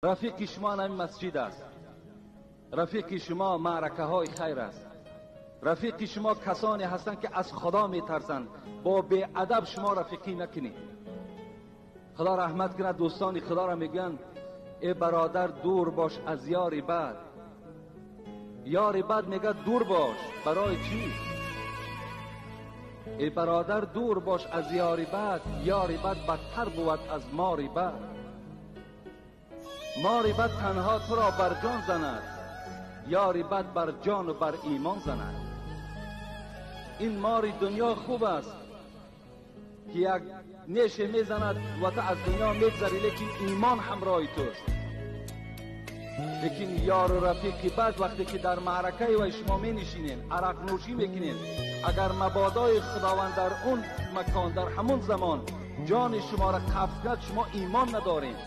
Рафиқи шумо ҳамин масҷид аст. Рафиқи шумо маъракаҳои хайр аст. Рафиқи шумо касоне ҳастанд, ки аз Худо метарсанд. Бо беадаб шумо рафиқӣ накунед. Худо раҳмат кунад дӯстони Худоро, мегӯянд: эй бародар, дур бош аз ёри бад. Ёри бад, мегӯяд, дур бош. Барои чӣ? Эй бародар, дур бош аз ёри бад, ёри бад бадтар бувад аз мори бад. Мори бад танҳо туро бар ҷон занад, ёри бад бар ҷону бар имон занад. Ин мори дунё хуб аст, ки як неше мезанад ва ту аз дунё мегзарӣ, лекин имон ҳамроҳи туст. Лекин ёру рафиқи бад, вақте ки дар маъракаи вай шумо менишинед, арақнӯшӣ мекунед, агар мабодои Худованд дар он макон, дар ҳамон замон ҷони шуморо қабз кард, шумо имон надоред.